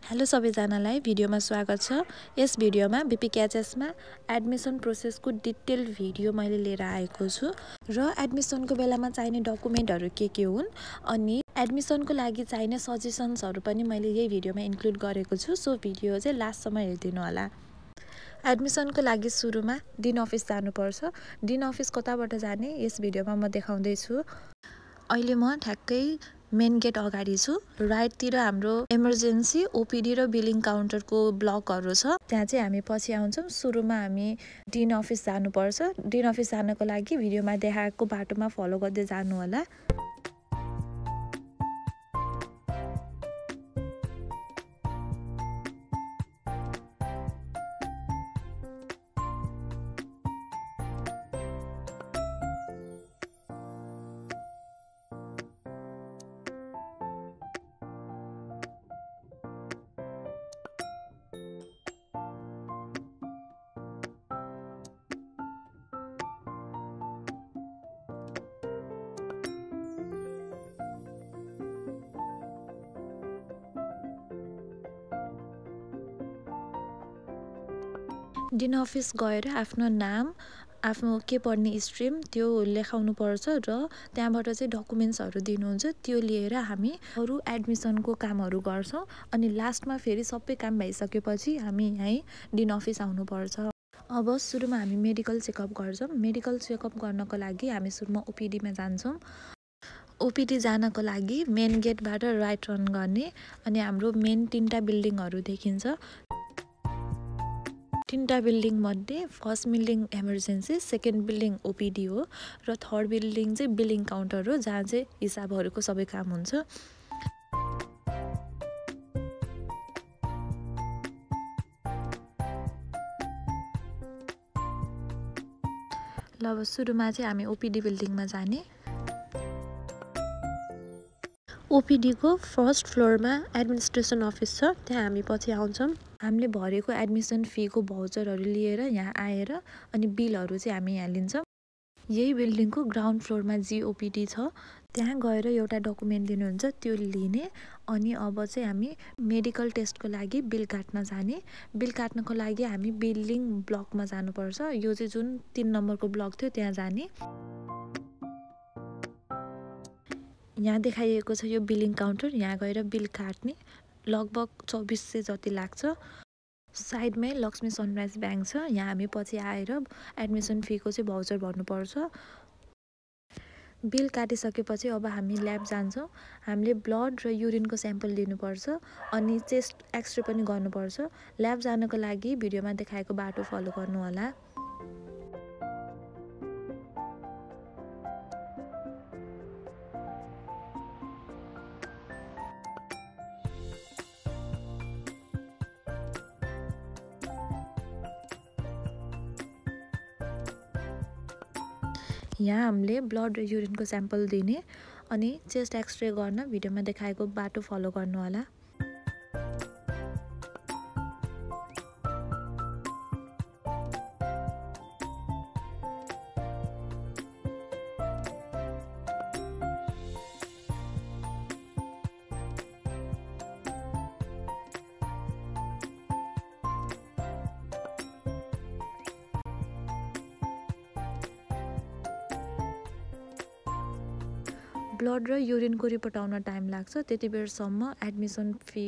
Hello सबैजनालाई भिडियोमा स्वागत छ। यस भिडियोमा बीपीकेएचएसमा एडमिसन प्रोसेसको डिटेल भिडियो मैले लिएर आएको छु र एडमिसनको बेलामा चाहिने डकुमेन्टहरू के हुन् अनि एडमिसनको लागि चाहिने सजेसन्सहरू पनि मैले यही भिडियोमा इन्क्लुड गरेको छु। सो भिडियो चाहिँ लास्टसम्म हेरिदिनु होला। एडमिसनको लागि सुरुमा डिन अफिस जानुपर्छ। डिन अफिस कताबाट जाने यस भिडियोमा म देखाउँदै छु। अहिले म ठ्याक्कै मेन गेट अगाडि छु। राइटतिर हाम्रो इमर्जेन्सी ओपीडी र बिलिङ काउन्टरको ब्लकहरू छ। त्यहाँ चाहिँ हामी पछि आउँछौँ। सुरुमा हामी डिन अफिस जानुपर्छ। डिन अफिस जानको लागि भिडियोमा देखाएको बाटोमा फलो गर्दै जानु होला। डिन अफिस गएर आफ्नो नाम, आफ्नो के पढ्ने स्ट्रिम त्यो लेखाउनु पर्छ र त्यहाँबाट चाहिँ डकुमेन्ट्सहरू दिनुहुन्छ। त्यो लिएर हामी अरू एडमिसनको कामहरू गर्छौँ अनि लास्टमा फेरि सबै काम भइसकेपछि हामी यहीँ डिन अफिस आउनुपर्छ। अब सुरुमा हामी मेडिकल चेकअप गर्छौँ। मेडिकल चेकअप गर्नको लागि हामी सुरुमा ओपीडीमा जान्छौँ। ओपीडी जानको लागि मेन गेटबाट राइट टर्न गर्ने अनि हाम्रो मेन 3टा बिल्डिङहरू देखिन्छ। 3टा बिल्डिङ मध्ये first building emergency, second building OPD हो र थर्ड बिल्डिङ चाहिँ बिलिङ काउन्टर हो जहाँ चाहिँ हिसाबहरूको सबै काम हुन्छ। ल अब सुरुमा चाहिँ हामी ओपीडी बिल्डिङमा जाने। ओपीडीको फर्स्ट फ्लोरमा एडमिनिस्ट्रेसन अफिस छ। त्यहाँ हामी पछि आउँछौँ। हामीले भरेको एडमिसन फीको भाउचरहरू लिएर यहाँ आएर अनि बिलहरू चाहिँ हामी यहाँ लिन्छौँ। यही बिल्डिङको ग्राउन्ड फ्लोरमा जीओपीडी छ। त्यहाँ गएर एउटा डकुमेन्ट दिनुहुन्छ त्यो लिने अनि अब चाहिँ हामी मेडिकल टेस्टको लागि बिल काट्न जाने। बिल काट्नको लागि हामी बिलिङ ब्लकमा जानुपर्छ। यो चाहिँ जुन 3 नम्बरको ब्लक थियो त्यहाँ जाने। यहाँ देखाइएको छ यो बिलिङ काउन्टर। यहाँ गएर बिल काट्ने। लगभग 2400 जति लाग्छ। साइडमै लक्ष्मी सनराइज ब्याङ्क छ। यहाँ हामी पछि आएर एडमिसन फीको चाहिँ भाउचर भर्नुपर्छ। बिल काटिसकेपछि अब हामी ल्याब जान्छौँ। हामीले ब्लड र युरिनको स्याम्पल लिनुपर्छ अनि चेस्ट एक्सरे पनि गर्नुपर्छ। ल्याब जानको लागि भिडियोमा देखाएको बाटो फलो गर्नु होला। यहाँ हामीले ब्लड र युरिनको स्याम्पल दिने अनि चेस्ट एक्सरे गर्न भिडियोमा देखाएको बाटो फलो गर्नु होला। ब्लड र युरिनको रिपोर्ट आउन टाइम लाग्छ। त्यति बेरसम्म एडमिसन फी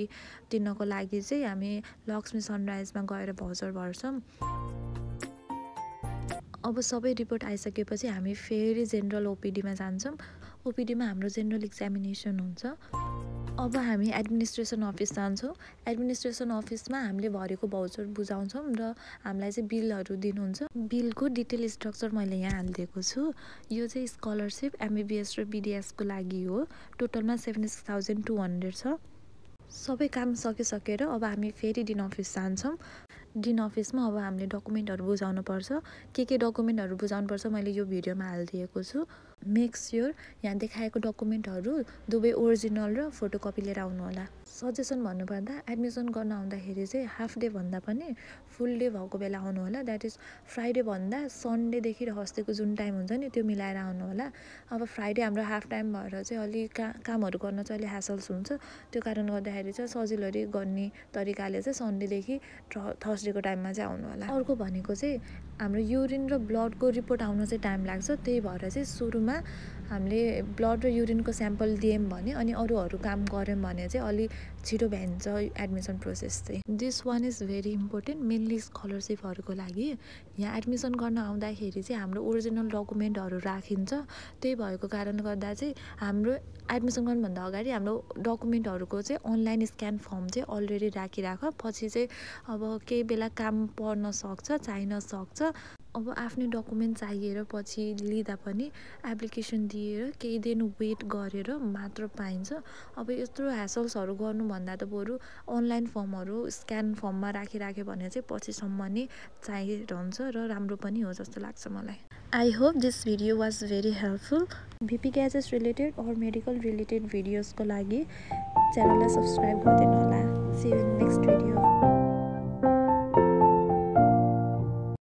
तिर्नको लागि चाहिँ हामी लक्ष्मी सनराइजमा गएर भाउचर भर्छौँ। अब सबै रिपोर्ट आइसकेपछि हामी फेरि जेनरल ओपीडीमा जान्छौँ। ओपीडीमा हाम्रो जेनरल एक्जामिनेसन हुन्छ। अब हामी एडमिनिस्ट्रेसन अफिस जान्छौँ। एडमिनिस्ट्रेसन अफिसमा हामीले भरेको भाउचर बुझाउँछौँ र हामीलाई चाहिँ बिलहरू दिनुहुन्छ। बिलको डिटेल स्ट्रक्चर मैले यहाँ हालिदिएको छु। यो चाहिँ स्कलरसिप एमबीबीएस र बीडीएसको लागि हो। टोटलमा 76,200 छ। सबै काम सकिसकेर अब हामी फेरि डिन अफिस जान्छौँ। डिन अफिसमा अब हामीले डकुमेन्टहरू बुझाउनु पर्छ। के डकुमेन्टहरू बुझाउनुपर्छ मैले यो भिडियोमा हालिदिएको छु। मेक स्योर यहाँ देखाएको डकुमेन्टहरू दुवै ओरिजिनल र फोटोकपी लिएर आउनु होला। सजेसन भन्नुपर्दा एडमिसन गर्न आउँदाखेरि चाहिँ हाफ डे भन्दा पनि फुल डे भएको बेला आउनु होला। द्याट इज फ्राइडे भन्दा सन्डेदेखि हस्तेको जुन टाइम हुन्छ नि त्यो मिलाएर आउनु होला। अब फ्राइडे हाम्रो हाफ टाइम भएर चाहिँ अलिक कामहरू गर्न चाहिँ अलिक ह्यासल्स हुन्छ। त्यो कारण गर्दाखेरि चाहिँ सजिलोले गर्ने तरिकाले चाहिँ सन्डेदेखि थर्सडेको टाइममा चाहिँ आउनु होला। अर्को भनेको चाहिँ हाम्रो युरिन र ब्लडको रिपोर्ट आउन चाहिँ टाइम लाग्छ। त्यही भएर चाहिँ सुरुमा हामीले ब्लड र युरिनको स्याम्पल दियौँ भने अनि अरूहरू काम गऱ्यौँ भने चाहिँ अलिक छिटो भ्याइन्छ एडमिसन प्रोसेस चाहिँ। This one is very important mainly स्कलरसिपहरूको लागि। यहाँ एडमिसन गर्न आउँदाखेरि चाहिँ हाम्रो ओरिजिनल डकुमेन्टहरू राखिन्छ। त्यही भएको कारणले गर्दा चाहिँ हाम्रो एडमिसन गर्नुभन्दा अगाडि हाम्रो डकुमेन्टहरूको चाहिँ अनलाइन स्क्यान फर्म चाहिँ अलरेडी राखिराख। पछि चाहिँ अब केही बेला काम पर्न सक्छ, चाहिन सक्छ। अब आफ्नै डकुमेन्ट चाहिएर पछि लिँदा पनि एप्लिकेसन दिएर केही दिन वेट गरेर मात्र पाइन्छ। अब यत्रो ह्यासल्सहरू गर्नुभन्दा त बरु अनलाइन फर्महरू स्क्यान फर्ममा राखिराख्यो भने चाहिँ पछिसम्म नै चाहिरहन्छ र राम्रो पनि हो जस्तो लाग्छ मलाई। I hope this video was very helpful. BPKHS related और मेडिकल रिलेटेड भिडियोजको लागि च्यानललाई सब्सक्राइब गरिदिनु होला। See you in next video.